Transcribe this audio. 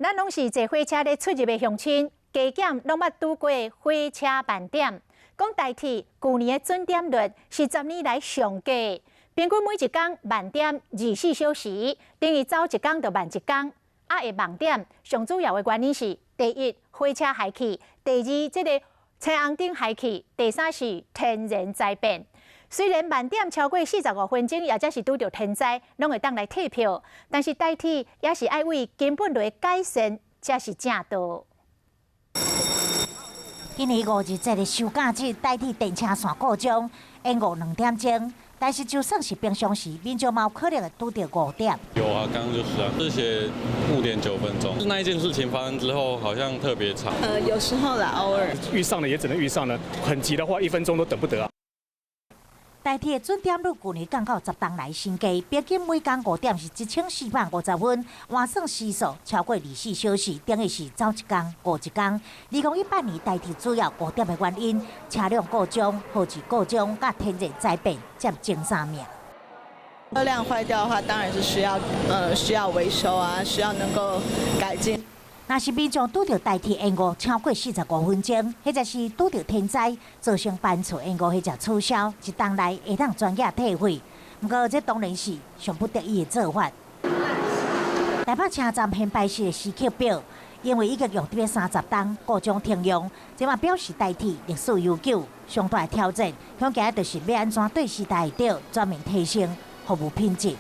咱攏是坐火車咧出入的鄉親，加減攏捌拄過火車慢點。講台鐵舊年的準點率是10年來上低，平均每一工慢點24小時，等於走一工就慢一工。啊，會慢點，上主要的原因是：第一，火車害去；第二，這个青紅燈害去；第三是天然災變。雖然慢點超過45分鐘，抑者是拄著天災，攏會當來退票，但是台鐵也是愛為根本來改善，才是正道。今年五日節的收假日，台鐵電車線故障，延誤2點鐘。但是就算是平常時，民眾嘛有可能會拄著5點。有啊，剛剛就是啊，是寫5點9分鐘。那一件事情發生之後，好像特別長。有時候啦，偶爾遇上了也只能遇上了，很急的話，1分鐘都等不得啊。台鐵準點率舊年降到10冬來新低，平均每工誤點是1450分，換算時數超過24小時，等於是走一工誤一工。2018年台鐵主要誤點的原因，車輛故障、號誌故障、佮天然災變佔前三名。車輛壞掉的話，當然是需要維修啊，需要能夠改進。若是民眾拄著台鐵延誤超過45分鐘，或者是拄著天災造成班次延誤或者取消，一冬內會當全額退費。毋過這當然是上不得已的做法。台北車站編排式的時刻表，因為已經用佇欲30冬，故障停用，這嘛表示台鐵歷史悠久，上大的挑戰，恐驚就是欲按怎對時代會著全面提升服務品質。